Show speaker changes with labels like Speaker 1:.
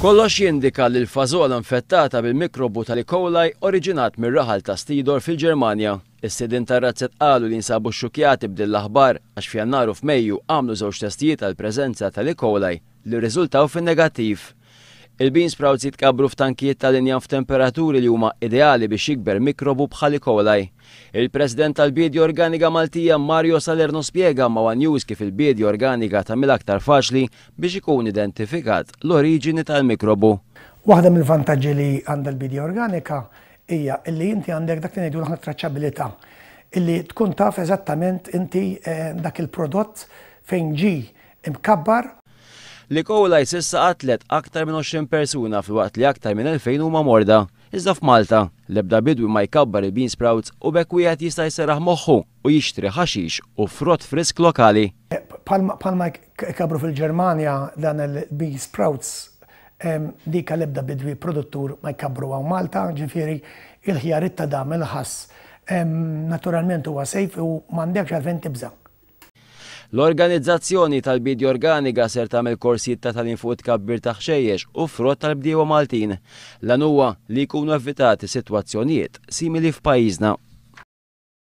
Speaker 1: Kollox jindika li l-fażola infettata bil-mikrobu tal-E. coli oriġinat mir-raħal ta' Stidor fil-Ġermanja. Is-sidien tar-razzett qalu li jinsabu xxukkjati b'din l-aħbar għax f'Jannar u f'Mejju għamlu żewġ testijiet għall-preżenza tal-E. coli li rriżultaw fin-negattiv. Il-bean sprouts jitkabbru f'tankijiet tal-injam f'temperaturi li huma ideali biex jikber mikrobu bħal E. coli. Il-President tal-Biedja Organika Maltija Mario Salerno spjega ma' one News kif il-biedja organika tagħmilha aktar faċli biex ikun identifikat l-oriġini tal-mikrobu.
Speaker 2: Waħda mill-vantaġġi li għandha l-biedja organika hija illi inti għandek dak li ngħidulu aħna traċċabilità, illi tkun taf eżattament inti dak il-prodott fejn ġie imkabbar.
Speaker 1: L-E. coli s'issa qatlet aktar minn 20 persuna filwaqt li aktar minn 2,000 huma morda. Iżda f'Malta, l-ebda bidwi ma jkabbar il-bean sprouts u b'hekk wieħed jista' jserraħ moħħu u jixtri ħaxix u frott frisk lokali.
Speaker 2: Bħalma jkabbru fil-Ġermanja dan il-bean sprouts Dik għal ebda bidwi produttur ma jkabbru hawn Malta, ġifieri il-ħjar it-tadam, il-ħass, naturalment huwa safe u m'għandekx għalfejn tibża'.
Speaker 1: L-organizzazzjoni tal-Biedja Organika ser tagħmel korsijiet ta' tagħlim fuq it-tkabbir ta' ħxejjex u frott tal-bdiewa Maltin. L-għan huwa li jkunu evitati sitwazzjonijiet simili f'pajjiżna.